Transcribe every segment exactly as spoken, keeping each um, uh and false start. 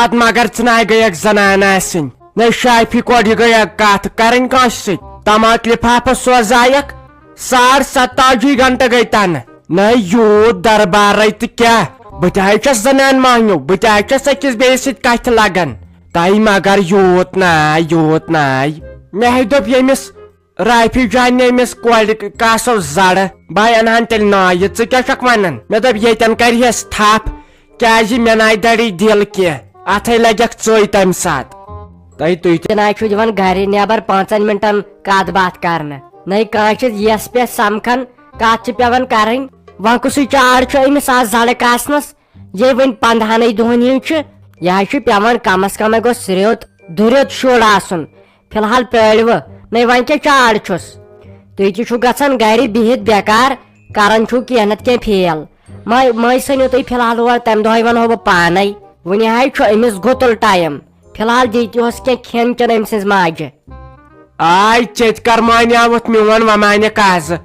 اد مگر ژٕ ناے گٔیکھ زنان آسٕنۍ۔ نَے شافی کورِ گٔیکھ کتھ کرٕنۍ کٲنٛسہِ سۭتۍ۔ تماک لفافس سوزایکھ۔ ساڑ ستتٲجی گھنٹہٕ گٔے تنہٕ۔ نَے یوٗت دربارے تہٕ کیٛاہ؟ بہٕ تہِ حظ چھَس زنان مہنیو، بہٕ تہِ حظ چھَس أکِس بیٚیِس سۭتۍ کتھِ لگان۔ تۄہہِ مگر یوٗت ناے، یوٗت ناے۔ مےٚ ہے دوٚپ ییٚمِس رافی جان، ییٚمِس کورِ کاسو زڑٕ، بہٕ انہٕ ہن تیٚلہِ نایہِ۔ ژٕ کیٛاہ چھکھ ونان؟ مےٚ دوٚپ ییٚتٮ۪ن کرِہس تھپھ، کیٛازِ مےٚ ناے دَرِ دِل کینٛہہ، اَتھَے لَگٮ۪کھ ژٔے تَمہِ ساتہٕ۔ تۄہہِ تُہۍ تہِ۔ تہِ ناے چھُ دِوان گَرِ نٮ۪بر پانٛژَن مِنٹَن کَتھ باتھ کَرنہٕ۔ نَے کانٛہہ چھِ یَس پٮ۪ٹھ سَمکھان، کَتھ چھِ پٮ۪وان کَرٕنۍ۔ وۄنۍ کُسٕے چاڑ چھُ أمِس آز زَڑٕ کاسنَس، یے وۄنۍ پنٛدہَنٕے دۄہَن ہِنٛز چھِ۔ یہِ حظ چھُ پٮ۪وان کَمَس کَمَے گوٚژھ رٮ۪تھ دُرٮ۪تھ شُر آسُن۔ فی الحال پرٛٲرِوٕ۔ نَے وۄنۍ کیٛاہ چاڑ چھُس؟ تُہۍ تہِ چھِو گژھان گَرِ بِہِتھ بیکار، کَران چھِو کینٛہہ نَتہٕ کینٛہہ فیل۔ مَے، مَے ژھٕنِو تُہۍ فی الحال اور، تَمہِ دۄہَے وَنہو بہٕ پانَے۔ وٕنہِ حظ چھُ أمِس گُتُل ٹایم۔ فی الحال دیٖتِہوس کینٛہہ کھٮ۪ن چٮ۪ن أمۍ سٕنٛزِ ماجہِ۔ آے ژےٚ تہِ کر مانیٛاوُتھ میون وۄنۍ مانہِ کازٕ۔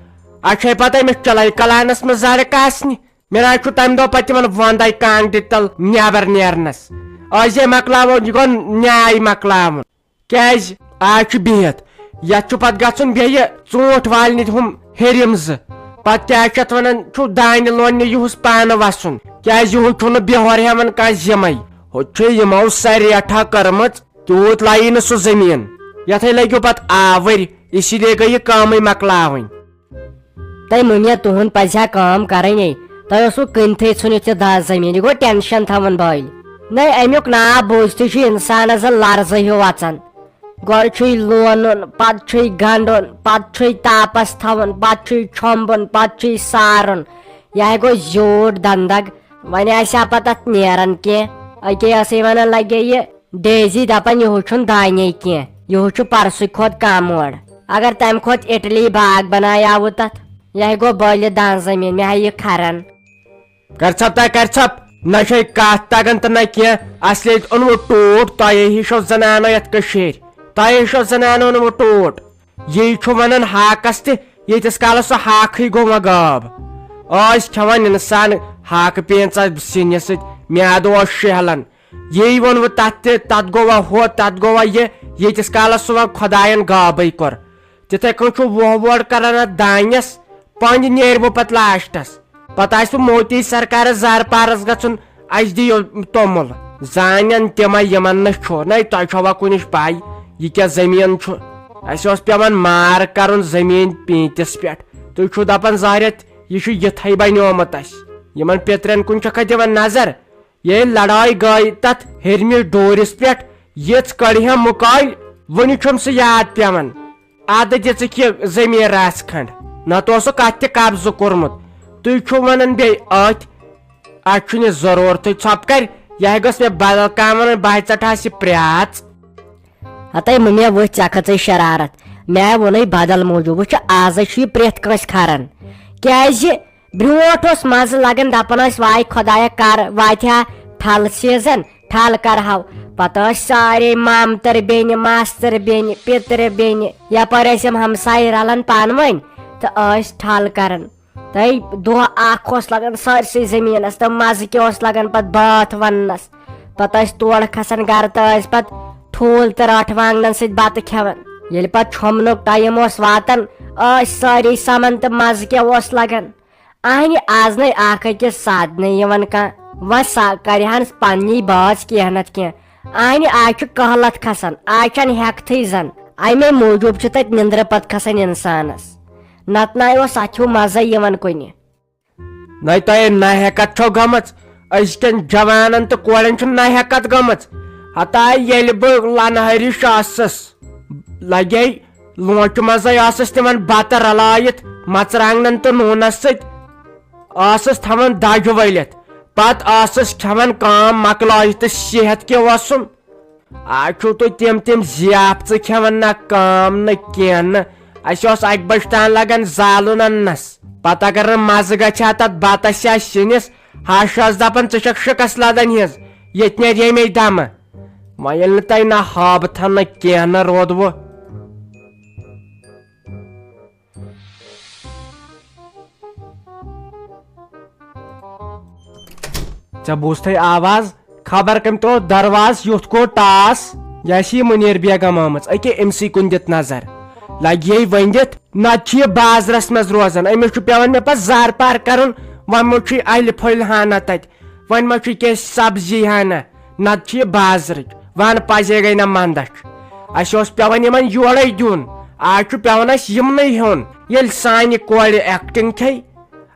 اَتھ چھے پَتہ أمِس چِلَے کلانَس منٛز زَرٕ کاسنہِ۔ مےٚ نہ حظ چھُ تَمہِ دۄہ پَتہٕ تِمَن وۄندَے کانٛگرِ تَل نٮ۪بر نیرنَس۔ آز یے مۄکلاوو، یہِ گوٚو نیٛاے مۄکلاوُن۔ کیٛازِ؟ آز چھُ بِہِتھ۔ یَتھ چھُ پَتہٕ گژھُن بیٚیہِ ژوٗنٛٹھۍ والنہِ ہُم ہیٚرِم زٕ۔ پَتہٕ کیٛاہ چھِ اَتھ وَنان، چھُو دانہِ لوننہِ یِہُس پانہٕ وَسُن۔ کیٛازِ یِہُس چھُنہٕ بیٚہوار ہٮ۪وان کانٛہہ زِمَے۔ ہُتہِ چھُ یِمو سۄ ریٹھا کٔرمٕژ، تیوٗت لَیی نہٕ سُہ زٔمیٖن۔ یَتھَے لٔگِو پَتہٕ آوٕرۍ، اسی لیے گٔے یہِ کٲمٕے مۄکلاوٕنۍ۔ تۄہہِ مٔمیا تُہُنٛد پَزِ ہا کٲم کَرٕنۍ۔ تۄہہِ اوسوٕ کٕنتھٕے ژھُنِتھ یہِ دَہ زٔمیٖن، یہِ گوٚو ٹٮ۪نشَن تھاوُن بٲلۍ۔ نَے اَمیُک ناو بوٗزتھٕے چھُ اِنسانَس زَن لرزٕے ہیوٗ اَژان۔ گۄڈٕ چھُے لونُن، پَتہٕ چھُے گنٛڈُن، پَتہٕ چھُے تاپَس تھاوُن، پَتہٕ چھُے چھۄمبُن، پَتہٕ چھُے سارُن۔ یہِ ہا گوٚو زیوٗٹھ دَنٛدَگ۔ وۄنۍ آسہِ ہا پَتہٕ اَتھ نیران کینٛہہ۔ أکے ٲسٕے وَنان لَگے یہِ ڈیزی، دَپان یِہُس چھُنہٕ دانے کینٛہہ، یِہُس چھُ پَرسٕے کھۄتہٕ کَم اورٕ۔ اگر تَمہِ کھۄتہٕ اِٹلی باغ بَنایاوُ تَتھ، یہِ ہا گوٚو بٲلِتھ دَہ زٔمیٖن، مےٚ ہا یہِ کھَران۔ کر ژھپ تہ کر ژھپ، نہ چھے کتھ تگان تہ نہ کینٛہہ۔ اصلیت اوٚنمُت ٹوٹھ تۄہے ہِشو زنانو یتھ کٔشیٖرِ۔ تۄہے ہِشو زنانو اوٚنمُت ٹوٹھ۔ یی چھُ ونان ہاکس تہِ، ییٖتِس کالس سُہ ہاکھٕے گوٚو وۄنۍ غٲب۔ ٲسۍ کھٮ۪وان انسان ہاکہٕ پینٛژا سِنِس سۭتۍ، میادٕ اوس شیہلان۔ یی ووٚن وۄنۍ تتھ تہِ، تتھ گوٚوا ہُہ، تتھ گوٚوا یہِ، ییٖتِس کالس سُہ وۄنۍ خۄداین غٲبٕے کوٚر۔ تِتھے کٔنۍ چھُ وُہ وُہر کران اتھ دانٮ۪س، پنٛدِ نیرِ وۄنۍ پتہٕ لاسٹس۔ پتہٕ آسہِ وۄنۍ مودی سرکارس زارٕ پارس گژھُن، اسہِ دِیِو توٚمُل۔ زانن تِمے یِمن نہٕ چھُ، نَے تۄہہِ چھوا کُنِچ پاے یہِ کیٛاہ زٔمیٖن چھُ؟ اسہِ اوس پٮ۪وان مار کرُن زٔمیٖن پیٖنتِس پٮ۪ٹھ۔ تُہۍ چھِو دپان ظٲہرت یہِ چھُ یِتھے بنیومُت اسہِ۔ یِمن پِترٮ۪ن کُن چھکھا دِوان نظر؟ ییٚلہِ لڑٲے گٔے تتھ ہیٚرمِس ڈورِس پٮ۪ٹھ، یِژھ کٔڑ ہٮ۪م مُکٲلۍ، وُنہِ چھُم سُہ یاد پٮ۪وان۔ ادٕ دِژٕکھ یہِ زٔمیٖن رژھ کھنٛڈ، نتہٕ اوسُکھ اتھ تہِ قبضہٕ کوٚرمُت۔ تُہۍ چھِو ونان بیٚیہِ أتھۍ، اتھ چھُنہٕ یہِ ضروٗرتھٕے۔ ژھۄپہٕ کرِ، یہِ ہے گٔژھ مےٚ بدل کانٛہہ ونٕنۍ، بہٕ ہے ژٹہٕ ہس یہِ پرٛاژ۔ ہتے مٔمیا، ؤتھۍ ژےٚ کھٔژٕے شرارت۔ مےٚ ووٚنُے بدل موٗجوٗب، وٕچھ ازے چھُ یہِ پرٛٮ۪تھ کٲنٛسہِ کھران۔ کیٛازِ؟ برٛونٛٹھ اوس مزٕ لگان، دپان ٲسۍ، واے خۄدایا، کر واتہِ ہا ٹھل سیزن، ٹھل کرہو۔ پتہٕ ٲسۍ سارے مامتر بیٚنہِ، ماستٕر بیٚنہِ، پِترِ بیٚنہِ، یپٲرۍ ٲسۍ یِم ہمسایہِ رلان پانہٕ ؤنۍ تہٕ ٲسۍ ٹھل کران۔ تہٕ دۄہ اکھ اوس لگان سٲرسٕے زٔمیٖنس، تہٕ مزٕ کیٛاہ اوس لگان پتہٕ بٲتھ وننس۔ پتہٕ ٲسۍ تورٕ کھسان گرٕ تہٕ ٲسۍ پتہٕ ٹھوٗل تہٕ رٹھ وانگنن سۭتۍ بتہٕ کھٮ۪وان۔ ییٚلہِ پتہٕ چھۄمبنُک ٹایم اوس واتان، ٲسۍ سٲری سمان تہٕ مزٕ کیٛاہ اوس لگان۔ اہنہِ آز نے اکھ أکِس ساتھ نے یِوان کانٛہہ۔ وۄنۍ سا کرِہن پننی بٲژ کینٛہہ نتہٕ کینٛہہ۔ اہنہِ آز چھُ قہلت کھسان، آز چھنہٕ ہٮ۪کتھٕے زن۔ امے موٗجوٗب چھُ تتہِ نِندرٕ پتہٕ کھسان انسانس، نتہٕ ناے اوس اتھ ہیوٗ مزے یِوان کُنہِ۔ نَے تۄہہِ ناحیکت چھو گٔمٕژ، أزکٮ۪ن جوانن تہٕ کورٮ۪ن چھِ ناحیکت گٔمٕژ۔ ہتاے ییٚلہِ بہٕ لنہٕ ہرِش آسس، لگے لونٛچہِ منٛزے ٲسٕس تِمن بتہٕ رلٲیِتھ، مرژٕوانٛگنن تہٕ نوٗنس سۭتۍ ٲسٕس تھاوان دَجہِ ؤلِتھ۔ پتہٕ ٲسٕس کھٮ۪وان کٲم مۄکلٲیِتھ تہٕ صحت کیٛاہ اوسُم۔ آز چھِو تُہۍ تِم تِم ضیافژٕ کھٮ۪وان، نہ کٲم نہ کینٛہہ نہٕ۔ اَسہِ اوس اَکہِ بجہِ تام لگان زالُن اننس۔ پتہٕ اگر نہٕ مزٕ گژھِ ہا تتھ بتس یا سِنِس، ہش ٲس دپان، "ژٕ چھکھ شِکس لدان ہِنٛز، ییٚتہِ نیرِ ییٚمے دمہٕ۔" وۄنۍ ییٚلہِ نہٕ تۄہہِ نہ ہٲبتھن نہ کینٛہہ نہ روٗدوٕ۔ ژےٚ بوٗزتھے آواز؟ خبر کٔمۍ ترٛوو دروازٕ، یُتھ کوٚر ٹاس۔ یہِ آسہِ یہِ مُنیر بیگم آمٕژ، أکے أمۍ سٕے کُن دِتھ نظر۔ لگہِ یے ؤنِتھ، نتہٕ چھُ یہِ بازرس منٛز روزان۔ أمِس چھُ پٮ۪وان مےٚ پتہٕ زارٕ پار کرُن، وۄنۍ ما چھُے الہِ پھٔلۍ ہنا تتہِ، وۄنۍ ما چھُے کینٛہہ سبزی ہنا، نتہٕ چھُ یہِ بازرٕچ۔ ون پزے گٔے نہ مندچھ۔ اسہِ اوس پٮ۪وان یِمن یورے دیُن، آز چھُ پٮ۪وان اسہِ یِمنٕے ہیوٚن۔ ییٚلہِ سانہِ کورِ ایکٹنگ چھے،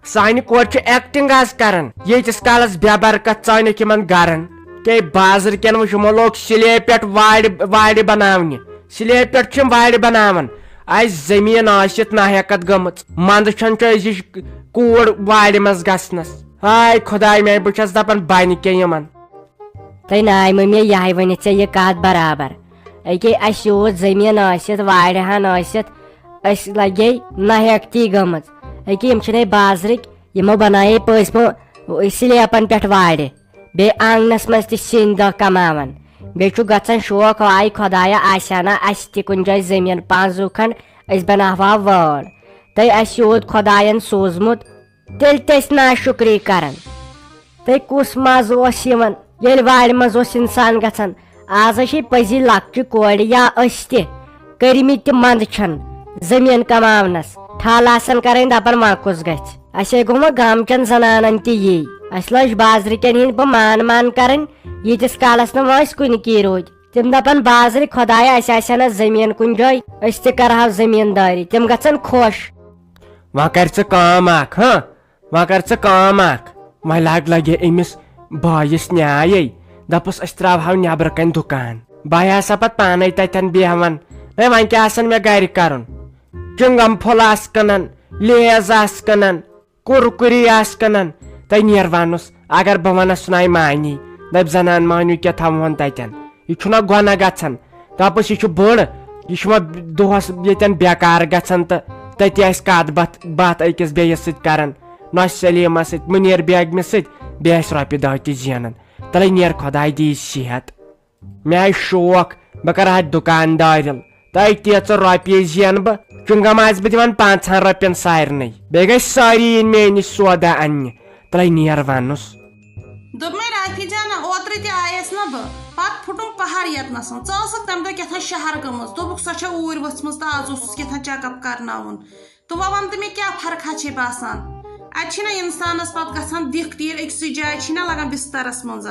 سانہِ کورِ چھِ ایکٹنگ آز کران۔ ییٖتِس کالس بے برکت ژٲنِکھ یِمن گرن۔ تے بازر کٮ۪ن وٕچھ، یِمو لوگ سِلیب پٮ۪ٹھ وارِ، وارِ بناونہِ۔ سِلیب پٮ۪ٹھ چھِ یِم وارِ بناوان۔ اسہِ زٔمیٖن ٲسِتھ ناہیکتھ گٔمٕژ۔ منٛدٕ چھَن چھُ أزِچ کوٗر وارِ منٛز گژھنس۔ ہاے خۄداے میانہِ، بہٕ چھَس دپان بنہِ کیٛاہ یِمن۔ تۄہہِ ناے مٔمی یِہے ؤنِتھ ژےٚ یہِ کتھ برابر۔ أکے اسہِ یوٗت زٔمیٖن ٲسِتھ، وارِ ہن ٲسِتھ، أسۍ لگے ناہیکتی گٔمٕژ۔ أکے یِم چھِنَے بازرٕکۍ، یِمو بنایے پٔزۍ پٲٹھۍ سلیپن پٮ۪ٹھ وارِ۔ بیٚیہِ آنگنس منٛز تہِ سِنۍ دہ کماوان۔ بیٚیہِ چھُ گژھان شوق، ہاے خۄدایا، آسہِ ہا نا اسہِ تہِ کُنہِ جایہِ زٔمیٖن پانٛژھ زٕ کھنٛڈ، أسۍ بناوہاو وٲر۔ تۄہہِ اسہِ یوٗت خۄداین سوٗزمُت، تیٚلہِ تہِ أسۍ ناشُکری کران۔ تۄہہِ کُس مزٕ اوس یِوان، ییٚلہِ وارِ منٛز اوس انسان گژھان؟ آز چھِ پٔزی لۄکچہِ کورِ یا أسۍ تہِ کٔرمٕتۍ تہِ منٛدٕ چھَن زٔمیٖن کماونس۔ ٹھل آسان کرٕنۍ، دپان وۄنۍ کُس گژھِ؟ اسے گوٚو وۄنۍ گامہٕ چٮ۪ن زنانن تہِ یی۔ اسہِ لٲج بازرٕ کٮ۪ن ہِنٛدۍ پٲٹھۍ مان مان کرٕنۍ، ییٖتِس کالس نہٕ وۄنۍ أسۍ کُنہِ کی روٗدۍ۔ تِم دپان بازرٕ، خۄدایا، اسہِ آسہِ ہا نہ زٔمیٖن کُنہِ جایہِ، أسۍ تہِ کرہاو زٔمیٖندٲری۔ تِم گژھن خۄش۔ وۄنۍ کر ژٕ کٲم اکھ، ہاں؟ وۄنۍ کر ژٕ کٲم اکھ، وۄنۍ لاگ لگے أمِس بٲیِس نیاے۔ دپُس أسۍ تراوہاو نٮ۪برٕ کنہِ دُکان، بہٕ ہسا پتہٕ پانے تتٮ۪ن بیہوان۔ ہے وۄنۍ کیٛاہ آسان مےٚ گرِ کرُن؟ چنگم پھوٚل آسہٕ کٕنان، لیز آسہٕ کٕنان، کُرکُری آسہٕ کٕنان۔ تۄہہِ نیرٕ ونُس، اگر بہٕ ونس سُہ ناے مانی، دپہِ زنان مٲنِو کیٛاہ تھاوہون تتٮ۪ن۔ یہِ چھُنہ گۄناہ گژھان؟ دپُس یہِ چھُ بٔڑ، یہِ چھُ وۄنۍ دۄہس ییٚتٮ۪ن بیکار گژھان تہٕ تٔتی آسہِ کتھ باتھ، باتھ أکِس بیٚیِس سۭتۍ کران، نۄشہِ سلیمس سۭتۍ، مُنیر بیگمہِ سۭتۍ، بیٚیہِ آسہِ رۄپیہِ دہ تہِ زینان۔ تلے نیر خۄداے دِیہِ صحت۔ مےٚ آسہِ شوق، بہٕ کرٕ ہا دُکاندارِل، تۄہہِ تیٖژٕ رۄپیہِ زینہٕ بہٕ، چُنگم آسہٕ بہٕ دِوان پانٛژہن رۄپین سارنٕے، بیٚیہِ گژھِ سٲری یِنۍ مےٚ نِش سودا اننہِ۔ تلے نیر ونُس۔ دوٚپمَے رافی جان، اوترٕ تہِ آیَس نہ بہٕ، پَتہٕ پھُٹُم پَہَر ییٚتنَس۔ ژٕ ٲسٕکھ تَمہِ دۄہ کیٛاہ تام شہر گٔمٕژ، دوٚپُکھ سۄ چھےٚ اوٗرۍ ؤژھمٕژ تہٕ آز اوسُس کیٛاہ تام چیک اپ کرناوُن۔ تہٕ وۄنۍ وَن تہٕ مےٚ، کیٛاہ فرقہ چھے باسان؟ اَتہِ چھِنہ اِنسانَس پَتہٕ گژھان دِکھ تیٖر، أکسٕے جایہِ چھِنہ لگان بِستَرَس منٛز۔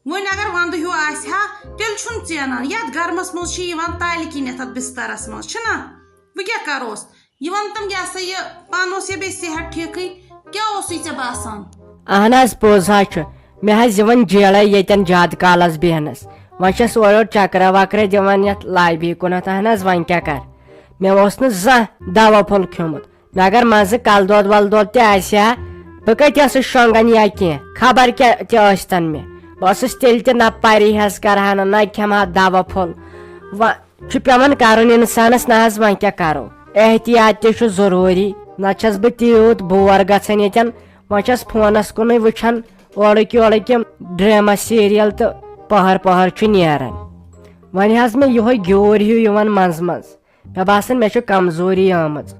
وۄنۍ اگر وَندٕ ہیوٗ آسہِ ہا، تیٚلہِ چھُنہٕ ژینان۔ یَتھ گرمَس منٛز چھِ یِوان تَلہِ کِنٮ۪تھ اَتھ بِستَرَس منٛز، چھِنہ؟ وۄنۍ کیٛاہ کَروس؟ یہِ وَن تہٕ مےٚ، یہِ ہسا یہِ پانہٕ اوس یا بیٚیہِ صحت ٹھیٖکٕے، کیٛاہ اوسُے ژےٚ باسان؟ اہن حظ، پوٚز حظ چھُ۔ مےٚ حظ یِوان جیلے ییٚتٮ۪ن زیادٕ کالس بیہنس۔ وۄنۍ چھَس اورٕ یورٕ چکرا وکرا دِوان یتھ لابی کُنتھ۔ اہن حظ، وۄنۍ کیٛاہ کر؟ مےٚ اوس نہٕ زانٛہہ دوا پھوٚل کھیوٚمُت، مگر منٛزٕ کلہٕ دود ولہٕ دود تہِ آسہِ ہا، بہٕ کتہِ ٲسٕس شۄنٛگان یا کینٛہہ، خبر کیٛاہ تہِ ٲسۍتن مےٚ۔ بہٕ ٲسٕس تیٚلہِ تہِ نہ پری حظ کرٕ ہا نہٕ، نہ کھٮ۪مہٕ ہا دوا پھوٚل۔ وۄنۍ چھُ پٮ۪وان کرُن انسانس، نہ حظ وۄنۍ کیٛاہ کرو، احتیاط تہِ چھُ ضروٗری۔ نتہٕ چھَس بہٕ تیوٗت بور گژھان ییٚتٮ۪ن، وۄنۍ چھَس فونس کُنُے وٕچھان، اورٕکۍ یورٕکۍ یِم ڈرامہ سیریل تہٕ پہر پہر چھُ نیران۔ وۄنۍ حظ مےٚ یِہوٚے گیوٗر ہیوٗ یِوان منٛزٕ منٛزٕ، مےٚ باسان مےٚ چھِ کمزوری آمٕژ۔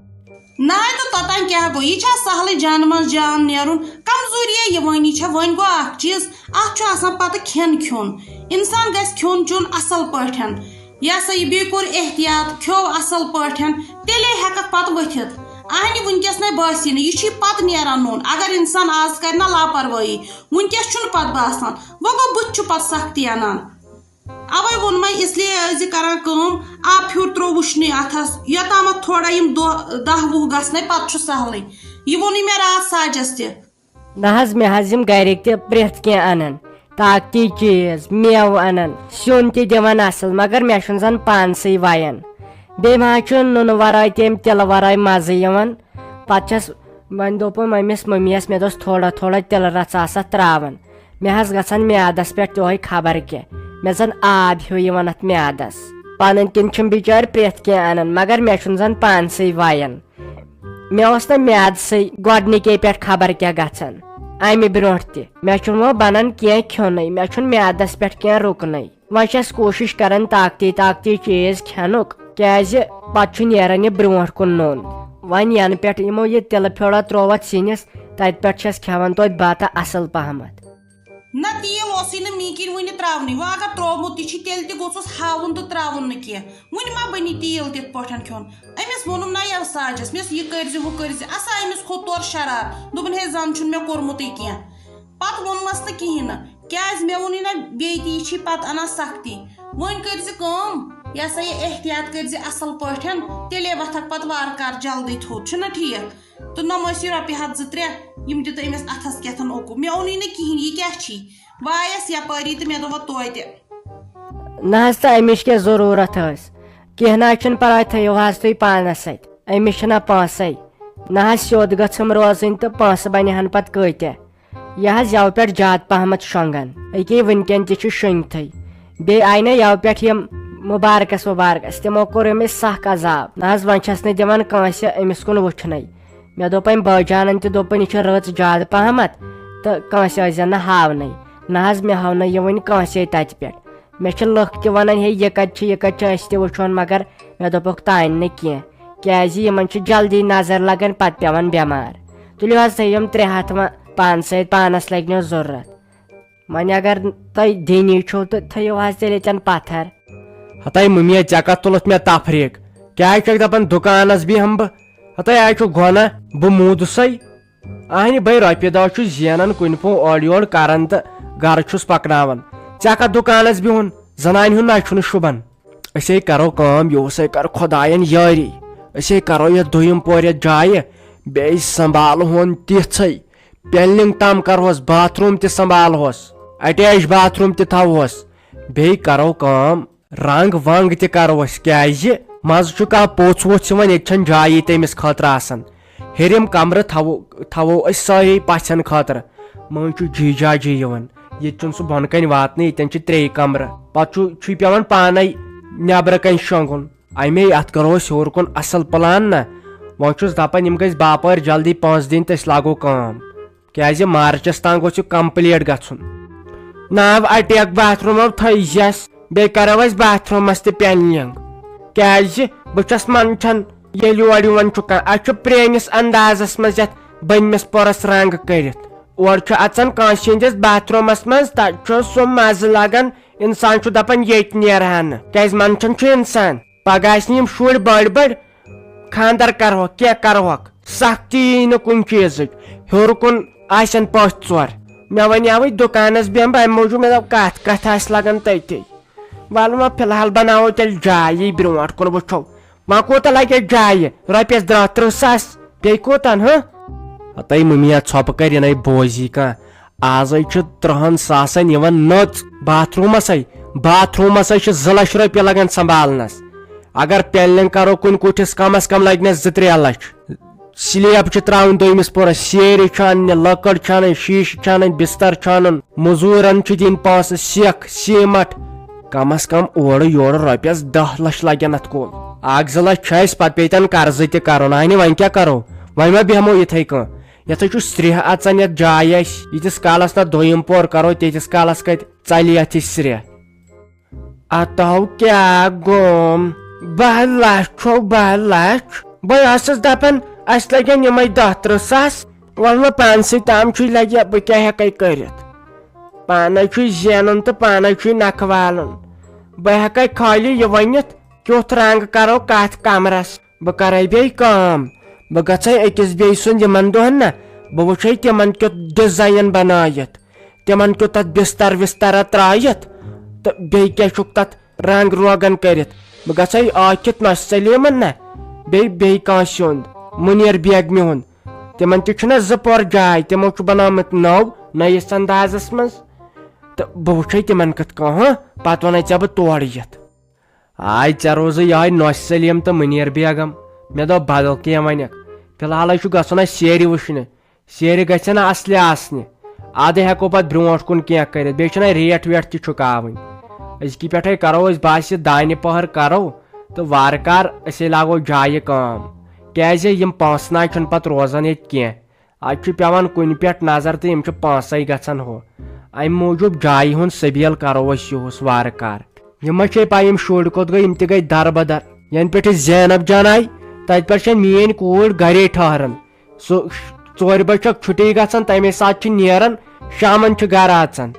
نہ تہٕ توٚتام کیٛاہ گوٚو؟ یہِ چھا سہلٕے جانہٕ منٛز جان نیرُن؟ کمزوریے یِوٲنی چھےٚ۔ وۄنۍ گوٚو اکھ چیٖز، اتھ چھُ آسان پتہٕ کھٮ۪ن کھیوٚن۔ انسان گژھِ کھیوٚن چیوٚن اصل پٲٹھۍ۔ یہِ ہسا یہِ بیٚیہِ کوٚر احتیاط، کھیوٚو اصل پٲٹھۍ، تیٚلے ہٮ۪ککھ پتہٕ ؤتھِتھ۔ اہنہِ وٕنکیٚس نے باسی نہٕ، یہِ چھُے پتہٕ نیران نوٚن۔ اگر انسان آز کرِ نہ لاپروٲہی، وٕنکیٚس چھُنہٕ پتہٕ باسان۔ وۄنۍ گوٚو بُتھِ چھُ پتہٕ سختی انان۔ اوے ووٚن مےٚ، اس لیے ٲسۍ زِ کران کٲم، آب پھیُر ترٛوو وٕشنٕے اتھس، یوٚتامتھ تھوڑا یِم دۄہ دہ وُہ گژھنَے، پتہٕ چھُ سہلٕے۔ یہِ ووٚنُے مےٚ راتھ ساجس تہِ۔ نہ حظ، مےٚ حظ یِم گرِکۍ تہِ پرٛٮ۪تھ کینٛہہ انان، طاقتی چیٖز، میوٕ انان، سیُن تہِ دِوان اصل، مگر مےٚ چھُنہٕ زن پانسٕے وَیان۔ بیٚیہِ ما چھُ نُنہٕ ورٲے تہِ، امہِ تِلہٕ ورٲے مزٕ یِوان۔ پتہٕ چھس وۄنۍ دوٚپُن أمِس مٔمی یس، مےٚ دوٚپُس، تھوڑا تھوڑا تِلہٕ رژھ آسہٕ اتھ ترٛاوان۔ مےٚ حظ گژھان میادس پٮ۪ٹھ تِہوے خبر کینٛہہ، مےٚ زن آب ہیوٗ یِوان اتھ میادس۔ پنٕنۍ کِنۍ چھِم بچٲرۍ پرٛٮ۪تھ کینٛہہ انان، مگر مےٚ چھُنہٕ زن پانسٕے وَیان۔ مےٚ اوس نہٕ میادسٕے گۄڈنِکے پٮ۪ٹھ خبر کیٛاہ گژھان، امہِ برونٛٹھ تہِ۔ مےٚ چھُنہٕ وۄنۍ بنان کینٛہہ کھیوٚنُے، مےٚ چھُنہٕ میادس پٮ۪ٹھ کینٛہہ رُکنُے۔ وۄنۍ چھَس کوٗشِش کران طاقتی طاقتی چیٖز کھٮ۪نُک، کیٛازِ پتہٕ چھُ نیران یہِ برونٛٹھ کُن نوٚن۔ وۄنۍ ینہٕ پٮ۪ٹھ یِمو یہِ تِلہٕ پھیوٚڑا ترٛوو اتھ سِنِس، تتہِ پٮ۪ٹھ چھَس کھٮ۪وان توتہِ بتہٕ اصل پہمتھ۔ نہ، تیٖل اوسُے نہٕ میٖکِنۍ وُنہِ ترٛاونٕے۔ وۄنۍ اگر ترٛوومُتٕے چھُ، تیٚلہِ تہِ گوٚژھُس ہاوُن تہٕ ترٛاوُن نہٕ کینٛہہ۔ وُنہِ ما بَنہِ تیٖل تِتھ پٲٹھۍ کھیوٚن؟ أمِس ووٚنُم نہ یَوٕ ساجَس، مےٚ اوس یہِ کٔرۍ زِ، ہُہ کٔرۍ زِ۔ اَسا أمِس کھوٚت تورٕ شرار، دوٚپُن، ہے، زَن چھُنہٕ مےٚ کوٚرمُتٕے کینٛہہ۔ پَتہٕ ووٚنمَس نہٕ کِہیٖنۍ نہٕ، کیٛازِ مےٚ ووٚنُے نہ، بیٚیہِ تہِ یہِ چھی پَتہٕ اَنان سَختی۔ وۄنۍ کٔرۍ زِ کٲم، یہِ ہسا یہِ احتیاط کٔرۍ زِ اَصٕل پٲٹھۍ، تیٚلے وۄتھکھ پَتہٕ وارٕ کارٕ جلدی تھوٚد، چھُنہ ٹھیٖک؟ تہٕ نۄمہٕ ٲسۍ یہِ رۄپیہِ ہَتھ زٕ ترٛےٚ، یِم دِتہٕ أمِس اَتھَس کٮ۪تھ اوٚکُن۔ مےٚ اوٚنُے نہٕ کِہیٖنۍ، یہِ کیٛاہ چھی؟ وایَس یَپٲری تہٕ مےٚ دوٚپ، وۄنۍ توتہِ۔ نہ حظ، تہٕ أمِس کیٛاہ ضروٗرت ٲس؟ کینٛہہ نہ حظ چھُنہٕ پَرواے، تھٲیِو حظ تُہۍ پانَس سۭتۍ۔ أمِس چھِنہ پونٛسَے۔ نہ حظ، سیوٚد گٔژھٕم روزٕنۍ تہٕ پونٛسہٕ بَنہِ ہَن پَتہٕ کۭتیٛاہ۔ یہِ حظ یَوٕ پٮ۪ٹھ زیادٕ پَہمَتھ شۄنٛگان۔ أکے وٕنکٮ۪ن تہِ چھُ شۄنٛگتھٕے۔ بیٚیہِ آیہِ نہ یَوٕ پٮ۪ٹھ یِم مُبارکَس وُبارکَس، تِمو کوٚر أمِس سَخ عذاب۔ نہ حظ، وۄنۍ چھَس نہٕ دِوان کٲنٛسہِ أمِس کُن وٕچھنَے۔ مےٚ دوٚپ أمۍ بٲے جانَن تہِ، دوٚپُن، یہِ چھِ رٕژ زیادٕ پَہمَتھ تہٕ کٲنٛسہِ ٲسۍزٮ۪ن نہٕ ہاونَے۔ نہ حظ، مےٚ ہاونَے یہِ وٕنہِ کٲنٛسے تَتہِ پٮ۪ٹھ۔ مےٚ چھِ لُکھ تہِ وَنان، ہے، یہِ کَتہِ چھِ، یہِ کَتہِ چھِ، أسۍ تہِ وٕچھون، مگر مےٚ دوٚپُکھ، تانۍ نہٕ کینٛہہ، کیٛازِ یِمَن چھِ جلدی نظر لَگان، پَتہٕ پٮ۪وان بٮ۪مار۔ تُلِو حظ، تھٲیِو یِم ترٛےٚ ہَتھ وۄنۍ پانسٕے، پانَس لَگہِ نو ضروٗرت۔ وۄنۍ اگر تۄہہِ دِنی چھُو تہٕ تھٲیِو حظ تیٚلہِ ییٚتٮ۪ن پَتھر۔ ہَتَے مُمیا، ژےٚ کَتھ تُلُتھ مےٚ تفریٖق؟ کیٛازِ چھَکھ دَپان دُکانَس بیٚہمہٕ بہٕ؟ ہَتَے آے چھُ گۄناہ، بہٕ موٗدُسَے۔ اہنہِ بٔے رۄپیہِ دَہ چھُ زینان کُنہِ پھوٚو اورٕ یورٕ کران تہٕ گرٕ چھُس پکناوان۔ ژےٚ کتھ دُکانس بِہُن؟ زنانہِ ہُنٛد نہ چھُنہٕ شوٗبان۔ أسے کرو کٲم، یوٗسے کر خۄداین یٲری۔ أسے کرو یتھ دوٚیِم پور یتھ جایہِ، بیٚیہِ سنبھالہون تِژھے۔ پینلنگ تام کرہوس، باتھ روٗم تہِ سنبھالہوس، اٹیچ باتھ روٗم تہِ تھاوہوس۔ بیٚیہِ کرو کٲم، رنگ ونگ تہِ کرو أسۍ، کیازِ منٛزٕ چھُ کانٛہہ پوٚژھ ووٚژھ یِوان، ییٚتہِ چھنہٕ جایی تٔمِس خٲطرٕ آسان۔ ہیٚرِم کمرٕ تھاوو، تھاوو أسۍ سٲری پژھٮ۪ن خٲطرٕ۔ منٛزٕ چھُ جی جا جی یِوان، ییٚتہِ چھُنہٕ سُہ بۄنہٕ کنہِ واتنٕے، ییٚتٮ۪ن چھِ ترٛیٚیہِ کمرٕ، پتہٕ چھُ، چھُے پٮ۪وان پانے نیبرٕ کنہِ شۄنٛگُن۔ امے اتھ کرو أسۍ ہیوٚر کُن اصل پلان نہ۔ وۄنۍ چھُس دپان، یِم گٔژھۍ باپٲرۍ جلدی پونٛسہٕ دِنۍ تہٕ أسۍ لاگو کٲم۔ کیازِ مارچس تام گوٚژھ یہِ complete گژھُن۔ ناو اٹیک باتھ روٗمو تھٲیزٮ۪س، بیٚیہِ کرو أسۍ باتھ روٗمس تہِ پینلنگ۔ کیازِ بہٕ چھس منٛدچھان، ییٚلہِ یور یِوان چھُ کانٛہہ، اسہِ چھُ پرٲنِس اندازس منٛز یتھ بٔنمِس پورس رنگ کٔرِتھ۔ اورٕ چھُ اژان کٲنٛسہِ ہٕنٛدِس باتھ روٗمس منٛز، تتہِ چھُ سُہ مزٕ لگان، انسان چھُ دپان ییٚتہِ نیرٕ ہا نہٕ، کیازِ منٛدچھان چھُ انسان۔ پگاہ آسہِ نہٕ یِم شُرۍ بٔڑۍ بٔڑۍ، خانٛدر کرہوکھ، کینٛہہ کرہوکھ، سختی یی نہٕ کُنہِ چیٖزٕچ۔ ہیوٚر کُن آسن پٔژھۍ ژور۔ مےٚ وَنیٛاوٕے دُکانَس بیٚہمہٕ بہٕ، اَمہِ موٗجوٗب مےٚ دوٚپ، کَتھ، کَتھِ آسہِ لَگان تٔتی۔ وَلہٕ وۄنۍ فِلحال بَناوو تیٚلہِ جاے، یی برٛونٛٹھ کُن وٕچھو۔ وۄنۍ کوٗتاہ لَگہِ اَسہِ جایہِ؟ رۄپیَس دَہ تٕرٛہ ساس، بیٚیہِ کوٗتاہ، ہہ؟ ہَتَے مُمیا، ژھۄپہٕ کَرِ یِنَے بوزی کانٛہہ۔ آزے چھِ ترٕہن ساسن یِوان نٔژ باتھ روٗمسے۔ باتھ روٗمسے چھِ زٕ لچھ رۄپیہِ لگان سنبھالنس۔ اگر پینلنگ کرو کُنہِ کُٹھِس، کم از کم لگہِ نس زٕ ترٛےٚ لچھ۔ سلیب چھِ ترٛاوٕنۍ دوٚیمِس پورس، سیرِ چھِ اننہِ، لٔکٕر چھِ انٕنۍ، شیٖشہٕ چھِ انٕنۍ، بستر چھُ انُن، مٔزوٗرن چھِ دِنۍ پونٛسہٕ، سیٚکھ، سیٖمٹ۔ کم از کم اورٕ یورٕ رۄپیس دہ لچھ لگن اتھ کُل۔ اکھ زٕ لچھ چھِ اسہِ، پتہٕ پیٚیہِ تن قرضہٕ تہِ کرُن۔ اہنہِ، وۄنۍ کیٛاہ کرو؟ وۄنۍ ما بیٚہمو یِتھے کٔنۍ؟ یتھ حظ چھُ سریہ اژان یتھ جایہِ اسہِ، ییٖتِس کالس نہ دوٚیِم پور کرو، تیٖتِس کالس کتہِ ژلہِ یتھ یہِ سریہ۔ اتھ آو کیٛاہ گوم؟ باہ لچھ چھو، باہ لچھ۔ بہٕ ٲسٕس دپان اسہِ لگن یِمے دہ تٕرٛہ ساس۔ وۄنۍ وۄنۍ پانسٕے تام چھُے لگہِ، بہٕ کیٛاہ ہٮ۪کے کٔرِتھ؟ پانے چھُے زینُن تہٕ پانے چھُے نکھٕ والُن۔ بہٕ ہٮ۪کے خٲلی یہِ ؤنِتھ، کیُتھ رنگ کرو کتھ کمرس۔ بہٕ کرے بیٚیہِ کٲم، بہٕ گژھے أکِس بیٚیہِ سُنٛد یِمن دۄہن نہ، بہٕ وٕچھے تِمن کیُتھ ڈیزاین بنٲیِتھ، تِمن کیُتھ تتھ بستر وستر ترٲیِتھ، تہٕ بیٚیہِ کیٛاہ چھُکھ تتھ رنگ روگن کٔرِتھ۔ بہٕ گژھے عاقد نۄشہِ سلیمن نہ، بیٚیہِ، بیٚیہِ کٲنٛسہِ ہُنٛد، مُنیر بیگمہِ ہُنٛد۔ تِمن تہِ چھُنہ زٕ پور جاے، تِمو چھُ بنومُت نوٚو، نٔیِس اندازس منٛز۔ تہٕ بہٕ وٕچھے تِمن کِتھ کٔنۍ، ہاں، پتہٕ ونَے ژےٚ بہٕ تورٕ یِتھ۔ آے ژےٚ روزٕے یِہوٚے نۄشہِ سلیٖم تہٕ مُنیٖر بیگم۔ مےٚ دوٚپ بدل کینٛہہ ونکھ۔ فی الحالے چھُ گژھُن اَسہِ سیرِ وٕچھنہِ۔ سیرِ گژھِ نہ اصلہِ آسنہِ۔ ادٕ ہٮ۪کو پتہٕ برونٛٹھ کُن کینٛہہ کٔرِتھ۔ بیٚیہِ چھُنہ ریٹ ویٹ تہِ چھُکاوٕنۍ۔ أزکی پٮ۪ٹھے کرو أسۍ، باسہِ دانہِ پٔہر کرو تہٕ وارٕ کار أسے لاگو جایہِ کٲم۔ کیازِ یِم پونٛسہٕ نہ چھِنہٕ پتہٕ روزان ییٚتہِ کینٛہہ۔ اتہِ چھُ پٮ۪وان کُنہِ پٮ۪ٹھ نظر تہٕ یِم چھِ پونٛسَے گژھان ہُہ۔ امہِ موٗجوٗب جایہِ ہُنٛد سبیل کرو أسۍ یِہُس وارٕ کار۔ یِمن چھے پاے یِم شُرۍ کوٚت گٔے، یِم تہِ گٔے دربدر۔ ینہٕ پٮ۪ٹھ یہِ زینب جان آیہِ، تتہِ پٮ۪ٹھ چھےٚ میٲنۍ کوٗر گرے ٹھہران۔ سُہ ژورِ بجہِ چھکھ چھُٹی گژھان، تمے ساتہٕ چھِ نیران، شامن چھُ گرٕ اژان۔